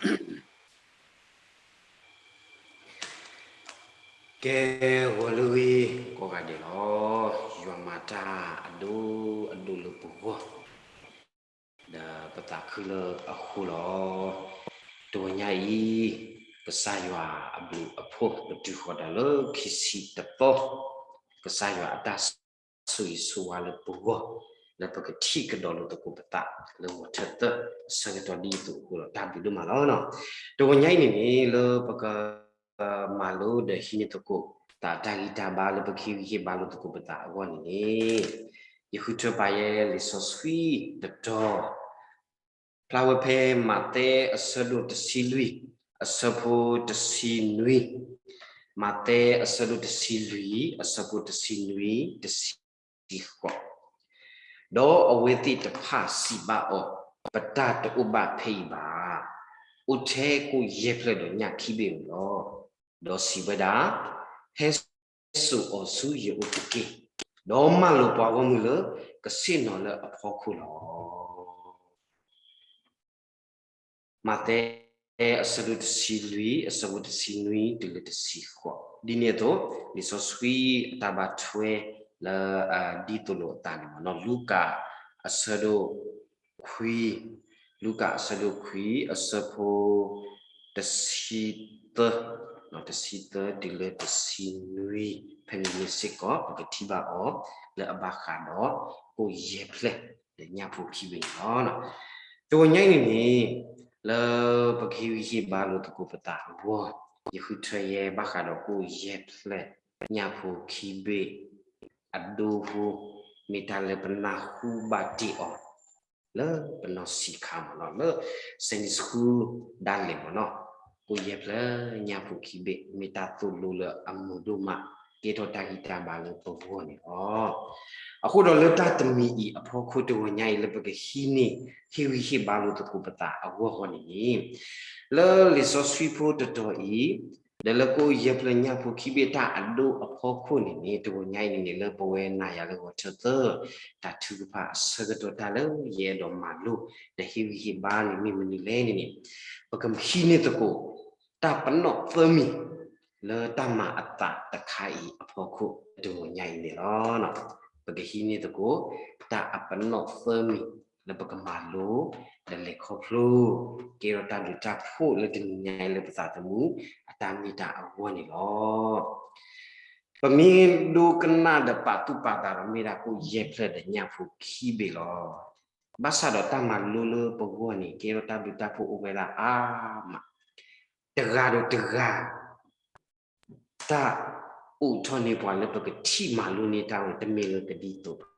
ကဲ ဂီၤလၢဂ့ၤ ကိးဂၤဒဲးလီၤ. ယွၤမၤတၢ်အဒိအဒိၣ်လၢပဂီၢ်, ဒီးပသးခုလၢအဃိလီၤ. တဂီၤညါအံၤ ကစၢ်ယွၤအဘျုးအဖှိၣ် ပတုၤဃီၤဒီးလၢခံဆံတသီ, ကစၢ်ယွၤအတၢ်ဆိၣ်ဂ့ၤဆိၣ်ဝါလၢပဂီၢ်, လၢပကထံၣ်ကဒီးလိာ်သကိးပသး လၢဂီၤထၢၣ်သၢအဆၢကတီၢ်ဒ်အံၤအသိးအဃိဒီး တၢ်ဘျုးဒိၣ်မးလီၤ. တဂီၤညါအံၤန့ၣ်န့ၣ် လၢပက မၤလိဒီးဟံးန့ၢ်သကိး သးတၢ်ဂံၢ်တၢ်ဘါလၢပကဟ့ၣ်ဂံၢ်ဟ့ၣ်ဘါလိာ်သကိးပသးအဂီၢ်န့ၣ်န့ၣ်, ယဃုထၢပာ်ယဲလံာ်စီဆှံတတီၤ, ဖျါဝဲဖဲမးသဲအဆၢဒိၣ်တဆံလွံၢ် အဆၢဖိတဆံနွံ, မးသဲအဆၢဒိၣ်တဆံလွံၢ် အဆၢဖိတဆံနွံ တဆံဃိး, ဒီးအဝဲသ့ၣ်တဖၣ်စံးဘၣ်အီၤ, ပတၢ်တအိၣ်ဘၣ်ဖဲအံၤဘၣ်. အိၣ်ထဲကိၣ်ယဲၢ်ဖျၢၣ်ဒီးညၣ်ခံဘ့ၣ်န့ၣ်လီၤ. ဒီးစံးဝဲဒၣ်, ဟဲစိာ်အီၤဆူယအိၣ်တက့ၢ်. ဒီးမၢလိာ်ပှၤဂီၢ်မုၢ်လၢကဆ့ၣ်နီၤလၢအဖီခိၣ်လီၤ. မးသဲအဆၢဒိၣ်တဆံလွံၢ် အဆၢဖိတဆံနွံတုၤလၢတဆံဃိး, ဒ်န့ၣ်အသိး လံာ်စီဆှံအတၢ်ဘၣ်ထွဲလၢ ဒ်သိးလိာ်အသးန့ၣ်မ့ၢ်နီၤ, လူၤကၣ်အဆၢဒိၣ်ခွံ, လူၤကၣ်အဆၢဒိၣ်ခွံ အဆၢဖိ တဆံသၢ, တဆံသၢတုၤလၢတဆံနွံ, ဖဲန့ၣ်န့ၣ်စ့ၢ်ကီး ပကထံၣ်ဘၣ်အီၤ လၢအဘၣ်ဃးဒီး ကိၣ်ယဲၢ်ဖျၢၣ်ဒီးညၣ်ဖိခံဘ့ၣ်န့ၣ်လီၤ. တဂီၤညါအံၤန့ၣ်န့ၣ်, လၢပကဟ့ၣ်ဂံၢ်ဟ့ၣ်ဘါလိာ်သကိးပသးအဂီၢ်, ယဃုထၢယဲဘၣ်ဃးဒီးကိၣ်ယဲၢ်ဖျၢၣ်ညၣ်ဖိခံဘ့ၣ်အဒိဖိ, မ့ၢ်တၢ်လၢပနၢ်ဟူဘၣ်တ့ၢ်အီၤ လၢပနီၢ်ဆံးခါမ့ၢ်နီၤ, လၢ Sunday School ဒၣ်လဲာ်မ့ၢ်နီၤ, ကိၣ်ယဲၢ်ဖျၢၣ်ညၣ်ဖိခံဘ့ၣ် မ့ၢ်တၢ်သိၣ်လိလၢအမုာ်ဒိၣ်မး ကဲထီၣ်တၢ်ဂံၢ်တၢ်ဘါလၢပဂီၢ်န့ၣ်လီၤ. အဃိဒီးလၢတၢ်တမံၤအံၤအဖီခိၣ် တဂီၤညါအံၤလၢပကဟံးန့ၢ် ဟ့ၣ်ဂံၢ်ဟ့ၣ်ဘါလိာ်သကိးပသးအဂီၢ်ဃီန့ၣ်န့ၣ်, လၢလံာ်စီဆှံဖိတတီၤအံၤ, ဒီးလၢကိၣ်ယဲၢ်ဖျၢၣ်ညၣ်ဖိခံဘ့ၣ်တၢ်အဒိအဖီခိၣ်န့ၣ်န့ၣ်, တဂီၤညါအံၤန့ၣ်န့ၣ် လၢပဝဲနၤယၤလၢဂီၤထၢၣ်သၢ တၢ်ထုကဖၣ်အဆၢကတီၢ် တၢ်လၢယအဲၣ်ဒိးမၤလိ ဒီးဟ့ၣ်ဂံၢ်ဟ့ၣ်ဘါန့ၣ်မ့ၢ်မနုၤလဲၣ်န့ၣ်န့ၣ်, ပကဟံးန့ၢ်သကိး တၢ်ပနီၣ်သၢမံၤ လၢတၢ်မၤအသးတခါအံၤအဖီခိၣ် တဂီၤညါအံၤန့ၣ်လီၤ. ပကဟံးန့ၢ်သကိး တၢ်အပနီၣ်သၢမံၤ လၢပကမၤလိ ဒီးလဲၤခီဖျိ ကဲထီၣ်တၢ်ဘျုးတၢ်ဖှိၣ်လၢတနံၤညါအံၤလၢပသးသမူ အတၢ်မ့ၢ်တၢ်အဂီၢ်န့ၣ်လီၤ. ပမ့ၢ်ဒိကနၣ်ဒီးပာ်သူၣ်ပာ်သးဒီး မ့ၢ်ဒၣ်ကိၣ်ယဲၢ်ဖျၢၣ်ဒီးညၣ်ဖိခံဘ့ၣ်လီၤ. ဘၣ်ဆၣ်ဒီးတၢ်မၤလိလၢပဂီၢ်န့ၣ် ကဲထီၣ်တၢ်ဘျုးတၢ်ဖှိၣ်အိၣ်ဝဲဒၣ်အါမး, တဂၤဒီးတဂၤ တၢ်အိးထီၣ်န့ၢ်ပှၤလၢပကထံၣ်မၤလိန့ၢ်တၢ်ဝဲ တမ့ၢ်လၢကဒ်သိးဘၣ်.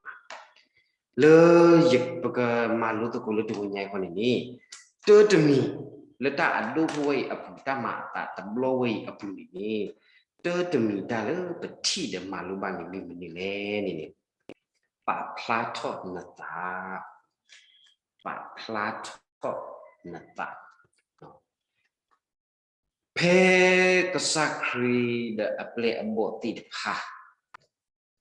လၢယပကမၤလိသကိးလၢတဂီၤညါအံၤဃီန့ၣ်န့ၣ်, တၢတမံၤ လၢတၢ်အဒိဖိဝဲအံၤအပူၤ တၢ်မၤအသးတဘျီဝဲအံၤအပူၤန့ၣ်န့ၣ်, တၢတမံၤတၢ်လၢပထံၣ်ဒီးမၤလိဘၣ်န့ၣ်မ့ၢ်မနုၤလဲၣ်န့ၣ်န့ၣ်, ပာ်ဖျါထီၣ်နသး, ပာ်ဖျါထီၣ်နသး ဖဲကစၢ်ခရံာ်ဒီးအပျဲၢ်အဘီၣ်သ့ၣ်တဖၣ်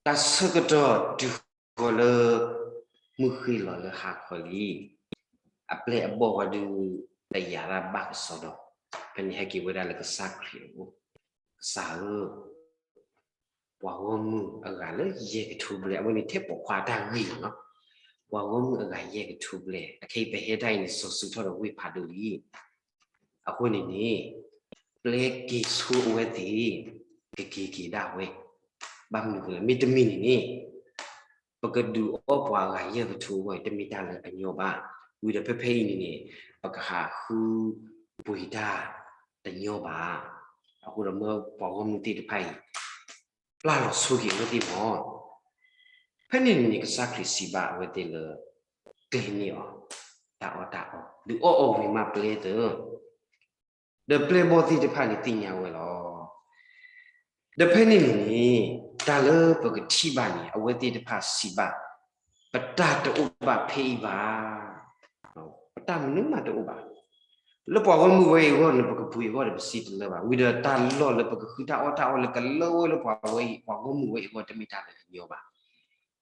တၢ်ဆၢကတီၢ်တုၤဃီၤလၢ မုၢ်ဃ့ၢ်လီၤလၢဟါခီလံ, အပျဲၢ်အဘီၣ်ဝဲဒုး တယာ်တၢ်ဘၣ်ကစီဒီ, ဖဲန့ၣ်ဟဲက့ၤဝဲဒၣ်လၢကစၢ်ခရံာ်အအိၣ်, ကစၢ်ဧၢ, ပှၤဂီၢ်မုၢ်အဂၤလၢယဲၢ်ကထိဘျဲၣ်, အဝဲန့ၣ်ထဲပိာ်ခွါတၢ်ဂ့ၢ်လီၤနီၤ, ပှၤဂီၢ်မုၢ်အဂၤယဲၢ်ကထိဘျဲၣ်, အခဲအံၤပဟဲတၢ်အံၤန့ၣ် စီၤစုၤထီၣ်ဒီးဝ့ၢ်ဖးဒိၣ်လံ. အဃိန့ၣ်န့ၣ်, ပျဲက့ၤဆိအဝဲသ့ၣ်, ကက့ၤက့ၤဒၣ်ဝဲ, ဘၣ်မနုၤလဲၣ် မ့တမ့ၢ်န့ၣ်န့ၣ်, ပကဒုးအီၣ်ပှၤအဂၤယဲၢ်ကထိအဂီၢ်အံၤ တမ့ၢ်တၢ်လၢအညီဘၣ်. ဝံၤဒီးဖဲဖဲအံၤန့ၣ်န့ၣ်, ပကဟးဃုပှ့ၤတၢ်တညီဘၣ်. အဃိဒီးမၢပှၤဂီၢ်မုၢ်သ့ၣ်တဖၣ်အံၤ ပျၢ်လီၤဆိက့ၤအဝဲသ့ၣ်မး. ဖဲန့ၣ်န့ၣ်န့ၣ် ကစၢ်ခရံာ်စံးဘၣ်အဝဲသ့ၣ်လၢ ကျဲၤန့ၢ်အီၤ တၢ်အီၣ်တၢ်အီ, ဒုးအီၣ်အီၤဝံၤမးပျဲသၢ, ဒီးပျဲၢ်ဘီၣ်သ့ၣ်တဖၣ်န့ၣ်သ့ၣ်ညါဝဲလီၤ. ဒီးဖဲန့ၣ်န့ၣ်န့ၣ်, တၢ်လၢပကထံၣ်ဘၣ်န့ၣ် အဝဲသ့ၣ်တဖၣ်စံးဘၣ်, ပတၢ်တအိၣ်ဘၣ်ဖဲအံၤဘၣ်. ပတၢ်မနုၤမးတအိၣ်ဘၣ်. လၢပှၤဂီၢ်မုၢ်ဝဲအံၤအဂီၢ်န့ၣ် ပကပှ့ၤအဂီၢ်ဒီးပစံးတလၢဘၣ်. ဝံၤဒီးတၢ်လီၢ်လၢပကဃုတၢ်အီၣ်တၢ်အီလၢကလၢဝဲလၢပှၤဝဲအံၤ ပှၤဂီၢ်မုၢ်ဝဲအံၤအဂီၢ် တမ့ၢ်တၢ်လၢအညီဘၣ်.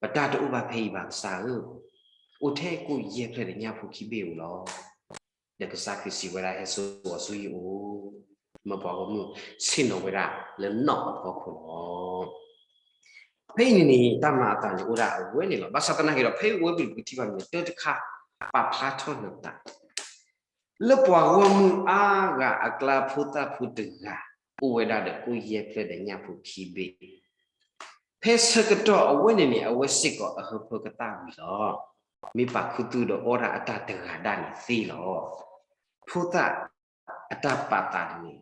ပတၢ်တအိၣ်ဘၣ်ဖဲအံၤဘၣ်ကစၢ်ဧၢ, အိၣ်ထဲကိၣ်ယဲၢ်ဖျၢၣ်ဒီးညၣ်ဖိခံဘ့ၣ်ဧိၤလီၤ. ဒီးကစၢ်ခရံာ်စံးဝဲဒၣ် ဟဲစိာ်အီၤဆူယအိၣ်, မၢပှၤဂီၢ်မုၢ်ဆ့ၣ်နီၤဝဲဒၣ်လၢနီၢ်အဖီခိၣ်လီၤ. ဖဲအံၤန့ၣ်န့ၣ် တၢ်မၤအသးန့ၣ်အိၣ်ဒၣ်အဝဲန့ၣ်လီၤ. ဘၣ်ဆၣ်သနာ်က့ဒီး ဖဲအံၤဝဲပကထံၣ်ဘၣ်မ့ၢ်တၢ်တခါ ပာ်ဖျါထီၣ်နသး လၢပှၤဂီၢ်မုၢ်အါဂၤအကျါ ဖိသၣ်ဖိတဂၤ အိၣ်ဝဲဒၣ်ဒီးကိၣ်ယဲၢ်ဖျၢၣ်ဒီးညၣ်ဖိခံဘ့ၣ်, ဖဲဆၢကတီၢ်အဝဲန့ၣ်န့ၣ် အဝဲစ့ၢ်ကီးအဟၢဖၢကသၣ်ဝံၤလီၤ. မ့ၢ်ပာ်ခူသူၣ်ဒီးအီၣ်တၢ်အတၢ်တဂၤဒၣ်န့ၣ်သ့လီၤ. ဖိသၣ်အတၢ်ပာ်သးန့ၣ်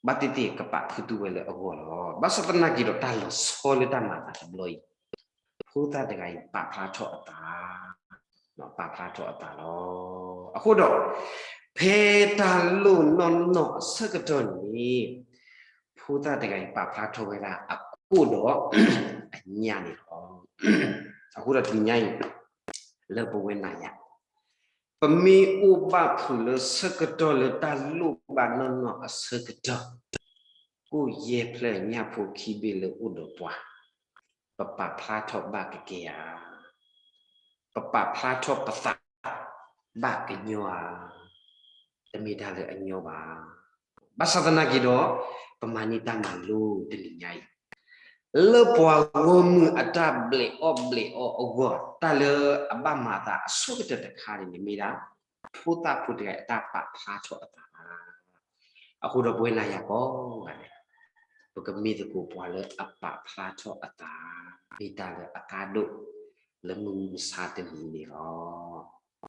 ဘၣ်သ့ၣ်သ့ၣ်ကပာ်ခူသူၣ်ဝဲလၢအဂီၢ်လီၤ. ဘၣ်ဆၣ်သနာ်က့ဒီး တၢ်လီၤဆီလၢတၢ်မၤအသးတဘျီအံၤ ဖိသၣ်တဂၤအံၤ ပာ်ဖျါထီၣ်အသး, ပာ်ဖျါထီၣ်အသးလီၤ. အဃိဒီး ဖဲတၢ်လိၣ်နီၢ်နီၢ်အဆၢကတီၢ်န့ၣ် ဖိသၣ်တဂၤအံၤ ပာ်ဖျါထီၣ်ဝဲဒၣ်အကိၣ်ဒီးအညၣ်န့ၣ်လီၤ. အဃိဒီးတနံၤညါအံၤ လၢပဝဲနၤယၤ ပမ့ၢ်အိၣ်ဘၣ်ဖုးလၢဆၢကတီၢ်လၢတၢ်လိၣ်ဘၣ်နီၢ်နီၢ်အဆၢကတီၢ်, ကိၣ်ယဲၢ်ဖျၢၣ်ညၣ်ဖိခံဘ့ၣ်လၢအိၣ်ဒီးပှၤ, ပပာ်ဖျါထီၣ်ဘၣ်ကကဲဧါ, ပပာ်ဖျါထီၣ်ပသးဘၣ်ကညီဧါ, တမ့ၢ်တၢ်လၢအညီဘၣ်. ဘၣ်ဆၣ်သနာ်က့ဒီး ပမၤန့ၢ်တၢ်မၤလိတနံၤညါအံၤ လၢပှၤဂီၢ်မုၢ်အတၢ်ဘျဲးအီၣ်ဘျဲးအီအဂီၢ်, တၢ်လၢအဘၣ်မၤအသးအဆိကတၢၢ်တခါန့ၣ်န့ၣ် မ့ၢ်ဒၣ် ဖိသၣ်ဖိတဂၤအတၢ်ပာ်ဖျါထီၣ်အသး. အဃိဒီးပဝဲနၤယၤကိးဂၤဒဲး ပကမ့ၢ်သကိးပှၤလၢအပာ်ဖျါထီၣ်အသး, မ့ၢ်တၢ်လၢအကါဒိၣ် လၢမုၢ်မဆါတနံၤန့ၣ်လီၤ.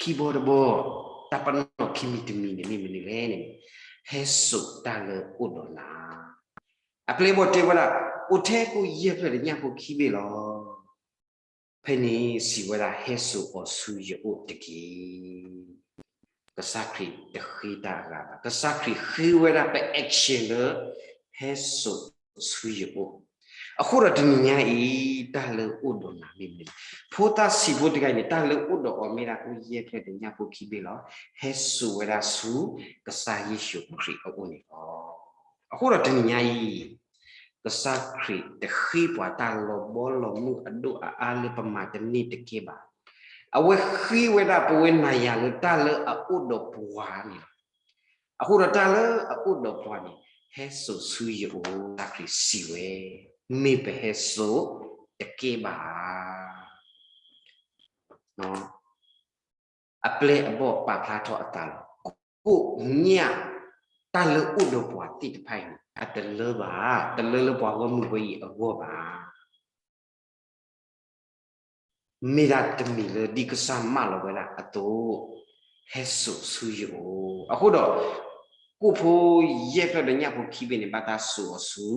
ခံဘီတဘီ, တၢ်ပနီၣ်ခံမံၤတမံၤန့ၣ် မ့ၢ်မနုၤလဲၣ်န့ၣ်, ဟဲစိာ်တၢ်လၢအိၣ်ဒီးနၤ. အပျဲၢ်အဘီၣ်တဲဝဲဒၣ်, အိၣ်ထဲကိၣ်ယဲၢ်ဖျၢၣ်ဒီးညၣ်ဖိခံဘ့ၣ်လီၤ. ဖဲန့ၣ်စံးဝဲဒၣ် ဟဲစိာ်အီၤဆူယအိၣ်တက့ၢ်. ကစၢ်ခရံာ်တဃ့တၢ်အဂၤဘၣ်. ကစၢ်ခရံာ်ဃ့ဝဲဒၣ်ပ action လၢ ဟဲစိာ်ဆူယအိၣ်. အဃိဒီးတနံၤညါအံၤ တၢ်လၢအိၣ်ဒီးနၤမ့ၢ်မနုၤလဲၣ်. ဖိသၣ်ဆံးဖိတဂၤအံၤန့ၣ် တၢ်လၢအိၣ်ဒီးအီၤမ့ၢ်ဒၣ်ကိၣ်ယဲၢ်ဖျၢၣ်ဒီးညၣ်ဖိခံဘ့ၣ်လီၤ. ဟဲစိာ်ဝဲဒၣ်ဆူကစၢ်ယ့ၣ်ၡူးခရံာ်အအိၣ်န့ၣ်လီၤ. အဃိဒီးတနံၤညါအံၤ ကစၢ်ခရံာ်တဃ့ပှၤတၢ်လီၤဘီလီၤမုၢ်အဒိၣ်အအါလၢပမၤတန့ၢ်တကဲဘၣ်. အဝဲဃ့ဝဲဒၣ်ပဝဲနၤယၤလၢတၢ်လၢအအိၣ်ဒီးပှၤန့ၣ်လီၤ. အဃိဒီးတၢ်လၢအအိၣ်ဒီးပှၤန့ၣ် ဟဲစိာ်ဆူယအိၣ်, ကစၢ်ခရံာ်စံးဝဲ, မ့ၢ်ပဟဲစိာ်တကဲဘၣ်. အပျဲၢ်အဘီၣ်ပာ်ဖျါထီၣ်အသးလီၤ. ကိၣ်ညၣ် တၢ်လၢအိၣ်ဒီးပှၤသ့ၣ်တဖၣ်အံၤန့ၣ် အတလၢဘၣ်, တလၢလၢပှၤဂီၢ်မုၢ်ဝဲအံၤအဂီၢ်ဘၣ်. မ့ၢ်ဒၣ်တမံၤလၢဒ်ကစၢ်မၢလီၤဝဲဒၣ်အသိး, ဟဲစိာ်ဆူယအိၣ်. အဃိဒီး ကိၣ်ဖိယဲၢ်ဖျၢၣ်ဒီးညၣ်ဖိခံဘ့ၣ်န့ၣ် ဘၣ်တၢ်စိာ်အီၤဆူ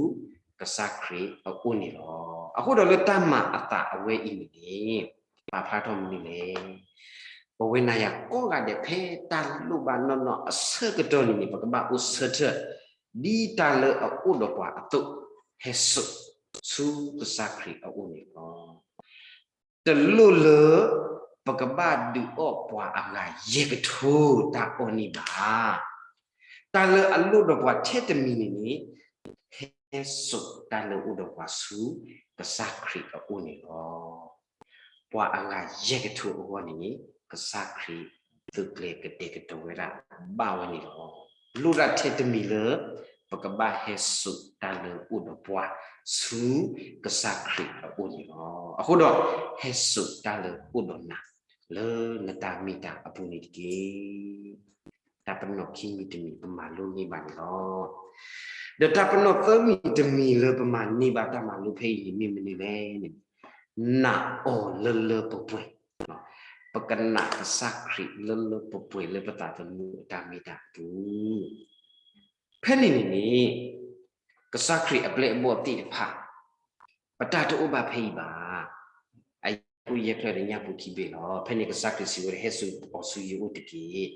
ကစၢ်ခရံာ်အအိၣ်န့ၣ်လီၤ. အဃိဒီးလၢတၢ်မၤအသးအဝဲအံၤန့ၣ်န့ၣ် ပာ်ဖျါထီၣ်မနုၤလဲၣ်. ပဝဲနၤယၤကိးဂၤဒဲး ဖဲတၢ်လိၣ်ဘၣ်နီၢ်နီၢ်အဆၢကတီၢ်န့ၣ်န့ၣ် ပကဘၣ်အိၣ်ဆၢထၢၣ် ဒ်တၢ်လၢအအိၣ်ဒီးပှၤအသိး, ဟဲစိာ်ဆူကစၢ်ခရံာ်အအိၣ်န့ၣ်လီၤ. တလိၣ်လၢ ပကဘၣ်ဒုးအီၣ်ပှၤအဂၤယဲၢ်ကထိတၢ်အီၣ်န့ၣ်ဘၣ်. တၢ်လၢအလိၣ်ဒီးပှၤထဲတမံၤန့ၣ်န့ၣ် ဟဲစိာ်တၢ်လၢအိၣ်ဒီးပှၤဆူ ကစၢ်ခရံာ်အအိၣ်န့ၣ်လီၤ. ပှၤအဂၤယဲၢ်ကထိအဂီၢ်န့ၣ် ကစၢ်ခရံာ်သုးကျဲၤကတဲာ်ကတီၤဝဲဒၣ်ဘၣ်ဝဲန့ၣ်လီၤ. လိၣ်ဒၣ်ထဲတမံၤလၢ ပကဘၣ်ဟဲစိာ်တၢ်လၢအိၣ်ဒီးပှၤဆူ ကစၢ်ခရံာ်အအိၣ်န့ၣ်လီၤ. အဃိဒီး ဟဲစိာ်တၢ်လၢအိၣ်ဒီးနၤ လၢနတၢ်မ့ၢ်တၢ်အပူၤန့ၣ်တက့ၢ်. တၢ်ပနီၣ်ခံမံၤတမံၤ ပမၤလိန့ၢ်ဘၣ်န့ၣ်လီၤ. ဒီးတၢ်ပနီၣ်သၢမံၤတမံၤလၢပမၤန့ၢ်ဘၣ်တၢ်မၤလိဖဲအံၤန့ၣ် မ့ၢ်မနုၤလဲၣ်န့ၣ်, နာ်အီၤလၢလၢပှဲၤပှဲၤ, ပကနာ်ကစၢ်ခရံာ်လၢလၢပှဲၤပှဲၤလၢပသးသမူအတၢ်မ့ၢ်တၢ်အပူၤ. ဖဲန့ၣ်န့ၣ်န့ၣ် ကစၢ်ခရံာ်အပျဲၢ်အဘီၣ်သ့ၣ်တဖၣ် ပတၢ်တအိၣ်ဘၣ်ဖဲအံၤဘၣ်. အကိၣ်ယဲၢ်ဖျၢၣ်ဒီးညၣ်ဖိခံဘ့ၣ်လီၤ. ဖဲန့ၣ်ကစၢ်ခရံာ်စံးဝဲဒၣ် ဟဲစိာ်အီၤဆူယအိၣ်တက့ၢ်. ဒီး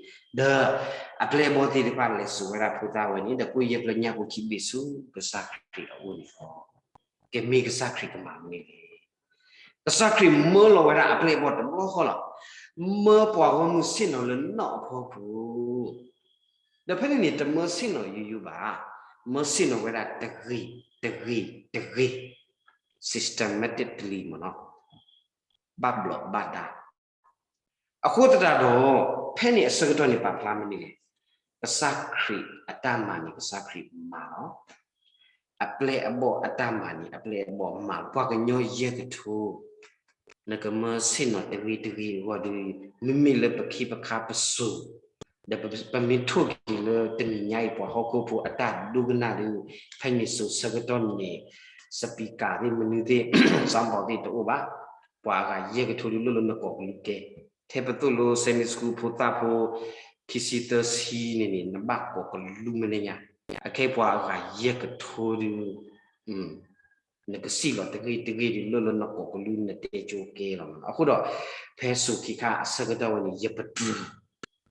အပျဲၢ်အဘီၣ်သ့ၣ်တဖၣ်လဲၤစိာ်ဝဲဒၣ်ဖိသၣ်ဝဲန့ၣ် ဒီးကိၣ်ယဲၢ်ဖျၢၣ်ညၣ်ဖိခံဘ့ၣ်ဆူကစၢ်ခရံာ်အအိၣ်န့ၣ်လီၤ. ကဲမ့ၢ်ကစၢ်ခရံာ်ကမၤမနုၤလဲၣ်. ကစၢ်ခရံာ်မၢလီၤဝဲဒၣ်အပျဲၢ်အဘီၣ်တဘျီဃီလီၤ. မၢပှၤဂီၢ်မုၢ်ဆ့ၣ်နီၤလၢနီၢ်အဖီခိၣ် ဒီးဖဲန့ၣ်န့ၣ် တမၢဆ့ၣ်နီၤယိယိဘၣ်. မၢဆ့ၣ်နီၤဝဲဒၣ်တဂ့ၤ, တဂ့ၤ, တဂ့ၤ, systematically မ့ၢ်နီၤ, ဘၣ်ဘျီးဘၣ်ဒါ. အဃိသတးဒီး ဖဲန့ၣ်အဆၢကတီၢ်န့ၣ် ပာ်ဖျါမနုၤလဲၣ်. ကစၢ်ခရံာ်အတၢ်မၤန့ၣ် ကစၢ်ခရံာ်မၤလီၤ. အပျဲၢ်အဘီၣ်အတၢ်မၤန့ၣ် အပျဲၢ်အဘီၣ်မၤလီၤ. ပှၤကညီယဲၢ်ကထိ နကမၢဆ့ၣ်နီၤတဂ့ၤတဂ့ၤအဂီၢ်ဒီး မ့မ့ၢ်လၢပခ့ပခါပစိၤ ဒီးပမ့ၢ်ထိၣ်က့ၤလၢတနံၤညါအံၤ ပှၤဟီၣ်ခိၣ်ဖိအတၢ်ဒိကနၣ်ဒီး ဖဲန့ၣ်စိၤဆၢကတီၢ်န့ၣ် speaker သ့ၣ်မနုၤသ့ၣ် sound box သ့ၣ်တအိၣ်ဘၣ်. ပှၤအဂၤယဲၢ်ကထိဒီး လိၣ်လၢနကိးကလုၢ်ကဲ ထဲပသိၣ်လိ Sunday School ဖိသၣ်ဖိ ခံဆံသၢဆံန့ၣ်န့ၣ် နဘၣ်ကိးကလုၢ်မ့ၢ်လၢညါ အခဲအံၤပှၤအဂၤယဲၢ်ကထိဒီး နကစံၣ်လီၤတဂ့ၤတဂ့ၤဒီး လိၣ်လၢနကိးကလုၢ်နတဲကၠိကဲလီၤ. အဃိဒီး ဖဲစိၤခံခါအဆၢကတီၢ်ဝဲန့ၣ် ယပတြၢၤ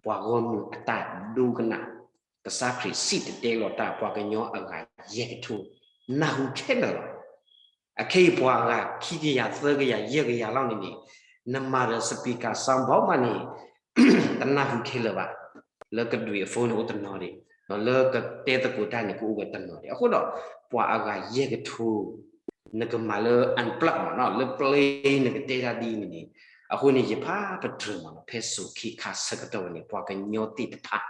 ပှၤဂီၢ်မုၢ်အတၢ်ဒိကနၣ် ကစၢ်ခရံာ်စံၣ်တဲၤတဲလီၤတၢ် ပှၤကညီအဂၤယဲၢ်ကထိ နၢ်ဟူခဲလၢာ်လီၤ. အခဲအံၤပှၤအဂၤခံကယၤသၢကယၤယဲၢ်ကယၤလီၤန့ၣ်န့ၣ် နမၤဒီး speaker sound box မးန့ၣ် တနၢ်ဟူခဲလၢာ်ဘၣ်. လၢကဒွံးအ phone န့ၣ်အိၣ်တနီၤဒံး လၢကတဲသကိးတၢ်န့ၣ် ကအိၣ်ဝဲတနီၤဒံး. အဃိဒီး ပှၤအဂၤယဲၢ်ကထိ နကမၤလၢ unplug မးနီၤ လၢ play နကတဲတၢ်ဒ်အံၤန့ၣ်န့ၣ် အဃိန့ၣ် ယဖးပတြၢၤမးနီၤ ဖဲစိၤခံခါဆၢကတီၢ်ဝဲန့ၣ် ပှၤကညီသ့ၣ်တဖၣ်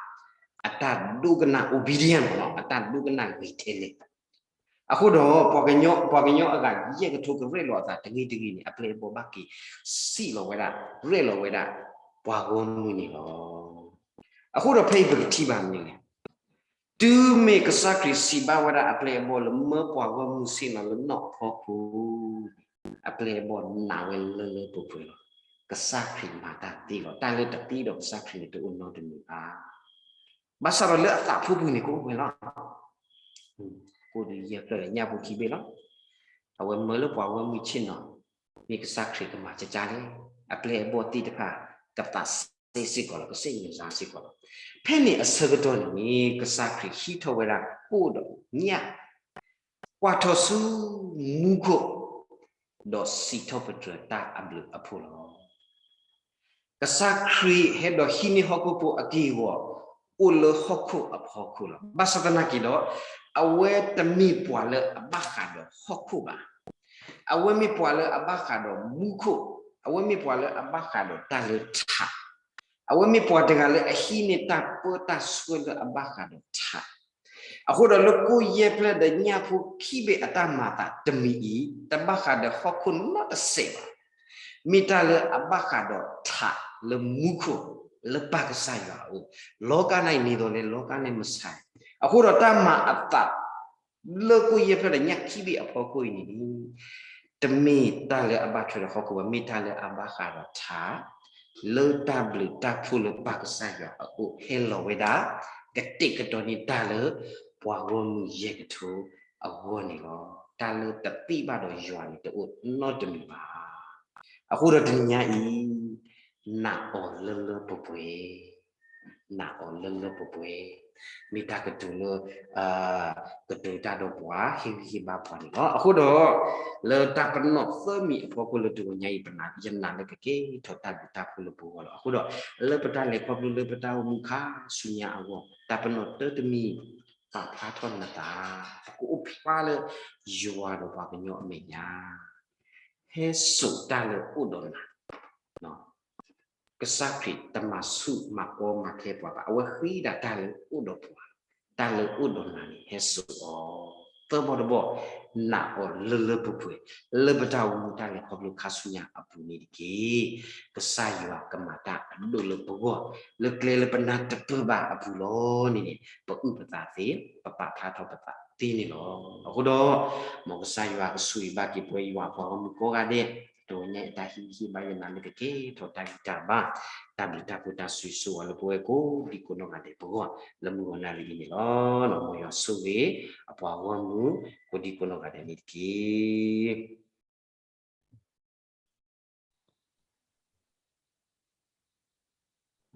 အတၢ်ဒိကနၣ် obedient မးနီၤ အတၢ်ဒိကနၣ်ဂ့ၤထဲလဲၣ် အဃိဒီး ပှၤကညီ ပှၤကညီအဂၤယဲၢ်ကထိကရဲၣ်လီၤအသးတဂ့ၤတဂ့ၤန့ၣ် အပျဲၢ်အဘီၣ်ဘၣ်က့ၤစံၣ်လီၤဝဲဒၣ် ရဲၣ်လီၤဝဲဒၣ် ပှၤဂီၢ်မုၢ်န့ၣ်လီၤ. အဃိဒီးဖဲအံၤပကထံၣ်ဘၣ်မနုၤလဲၣ်. တုၤမ့ၢ်ကစၢ်ခရံာ်စံးဘၣ်ဝဲဒၣ်အပျဲၢ်အဘီၣ်လၢမၢပှၤဂီၢ်မုၢ်ဆ့ၣ်နီၤလၢနီၢ်ဖီခိၣ် အပျဲၢ်အဘီၣ်နာ်ဝဲလၢလၢပှဲၤပှဲၤလီၤ. ကစၢ်ခရံာ်မၤတၢ်သ့လီၤ. တၢ်လၢတသ့ဒီးကစၢ်ခရံာ်န့ၣ်တအိၣ်နီတမံၤဘၣ်. ဘၣ်ဆၣ်ဒီးလၢအသးဖိပူၤန့ၣ်ကအိၣ်ဝဲလီၤ. ကိးဒုးယဲၢ်ဖျၢၣ်လၢညၣ်ဖိခံဘ့ၣ်လီၤ. အဝဲမၢလၢပှၤဂီၢ်မုၢ်ဆ့ၣ်နီၤ မ့ၢ်ကစၢ်ခရံာ်ကမၤကကၢ်လဲၣ်. အပျဲၢ်အဘီၣ်သ့ၣ်တဖၣ် ကသးစဲစ့ၢ်ကီးလီၤ ကစံၣ်ညီၣ်စ့ၢ်ကီးလီၤ. ဖဲန့ၣ်အဆၢကတီၢ်န့ၣ် ကစၢ်ခရံာ်ဟံးထီၣ်ဝဲဒၣ်ကိၣ်ဒီးညၣ် ကွၢ်ထီၣ်ဆူမူခိၣ် ဒီးစံးထီၣ်ပတြၢၤတၢ်အဘျုးအဖှိၣ်လီၤ. ကစၢ်ခရံာ်ဟဲဒီးဟံးန့ၢ်ဟီၣ်ခိၣ်ဖိအက့ၢ်အဂီၤ အိၣ်လၢဟီၣ်ခိၣ်အဖီခိၣ်လီၤ. ဘၣ်ဆၣ်သနာ်က့ဒီး အဝဲတမ့ၢ်ပှၤလၢအဘၣ်ဃးဒီးဟီၣ်ခိၣ်ဘၣ်. အဝဲမ့ၢ်ပှၤလၢအဘၣ်ဃးဒီးမူခိၣ်, အဝဲမ့ၢ်ပှၤလၢအဘၣ်ဃးဒီးတၢ်လၢထး, အဝဲမ့ၢ်ပှၤတဂၤလၢအဟံးန့ၢ်တၢ်ပၢတၢ်ဆှၢလၢအဘၣ်ဃးဒီးထး, အဃိဒီးလၢကိၣ်ယဲၢ်ဖျၢၣ်ဒီးညၣ်ဖိခံဘ့ၣ်အတၢ်မၤအသးတမံၤအံၤ တဘၣ်ဃးဒီးဟီၣ်ခိၣ်နီတစဲးဘၣ်. မ့ၢ်တၢ်လၢအဘၣ်ဃးဒီးထးလၢမူခိၣ် လၢပၢ်ကစၢ်ယွၤအအိၣ်, လီၤကါန့ၣ် မ့ၢ်ဒ်လဲၣ် လီၤကါန့ၣ်မဆါ, အဃိဒီးတၢ်မၤအသး လၢကိၣ်ယဲၢ်ဖျၢၣ်ဒီးညၣ်ခံဘ့ၣ်အဖီခိၣ်အံၤန့ၣ် တမ့ၢ်တၢ်လၢအဘၣ်ထွဲဒီးဟီၣ်ခိၣ်ဘၣ်, မ့ၢ်တၢ်လၢအဘၣ်ဃးဒီးထး လၢတၢ်ဘျုးတၢ်ဖှိၣ်လၢပၢ်ကစၢ်ယွၤအအိၣ် ဟဲလီၤဝဲဒၣ် ကတဲာ်ကတီၤန့ၢ်တၢ်လၢ ပှၤဂီၢ်မုၢ်ယဲၢ်ကထိအဂီၢ်န့ၣ်လီၤ. တၢ်လၢတသ့ဘၣ်ဒီးယွၤန့ၣ် တအိၣ်နီတမံၤဘၣ်. အဃိဒီးတနံၤညါအံၤ နာ်အီၤလၢလၢပှဲၤပှဲၤ နာ်အီၤလၢလၢပှဲၤပှဲၤ, မ့ၢ်တၢ်ကတိၤလၢ ကတိၤတၢ်ဒီးပှၤဟ့ၣ်ဂံၢ်ဟ့ၣ်ဘါပှၤန့ၣ်လီၤ. အဃိဒီး လၢတၢ်ပနီၣ်သၢမံၤအဖီခိၣ်လၢတဂီၤညါအံၤ ပနာ်ယနာ်လၢကကဲထီၣ်တၢ်ဘျုးတၢ်ဖှိၣ်လၢပဂီၢ်လီၤ. အဃိဒီး လၢပတၢ်လဲၤခီဖျိလၢပတၢ်အိၣ်မူခါဆူညါအဂီၢ် တၢ်ပနီၣ်တၢတမံၤ ပာ်ဖျါထီၣ်နသး ပကအိၣ်ဖျါလၢ ယွၤဒီးပှၤကညီအမဲာ်ညါ ဟဲစိာ်တၢ်လၢအိၣ်ဒီးနၤ ကစၢ်ခရံာ်တမၤဆူၣ်မၤကီမၤခဲပှၤဘၣ်. အဝဲဃ့ဒၣ်တၢ်လၢအိၣ်ဒီးပှၤ, တၢ်လၢအိၣ်ဒီးနၤန့ၣ် ဟဲစိာ်အီၤ. သၢဘီတဘီ, နာ်အီၤလၢလၢပှဲၤပှဲၤ, လၢပတၢ်အိၣ်မူတၢ်လဲၤခီဖျိခါဆူညါအပူၤန့ၣ်တက့ၢ်. ကစၢ်ယွၤကမၤတၢ်အဒိၣ်လၢပဂီၢ်, လၢကျဲလၢပနၢ်တပၢၢ်ဘၣ်အပူၤလီၤန့ၣ်န့ၣ် ပအုၣ်ပသးသ့, ပပာ်ဖျါထီၣ်ပသးသ့န့ၣ်လီၤ. အဃိဒီး မ်ကစၢ်ယွၤကဆိၣ်ဂ့ၤဘၣ်က့ၤပဝဲယွၤအပှၤဂီၢ်မုၢ်ကိးဂၤဒဲး, တဂီၤညါအံၤတၢ်ဟ့ၣ်ဂံၢ်ဟ့ၣ်ဘါယနာ်လၢကကဲထီၣ်တၢ်ဂံၢ်တၢ်ဘါ, တၢ်ဘျုးတၢ်ဖှိၣ်တၢ်ဆိၣ်ဂ့ၤဆိၣ်ဝါလၢပဝဲကိးဒံကိးနီၢ်ဂၤဒဲးပဂီၢ် လၢမုၢ်ဂီၤနၣ်ရံၣ်အံၤန့ၣ်လီၤ. မ်ယွၤဆိၣ်ဂ့ၤ အပှၤဂီၢ်မုၢ်ကိးဒံကိးနီၢ်ဂၤဒဲးန့ၣ်တက့ၢ်.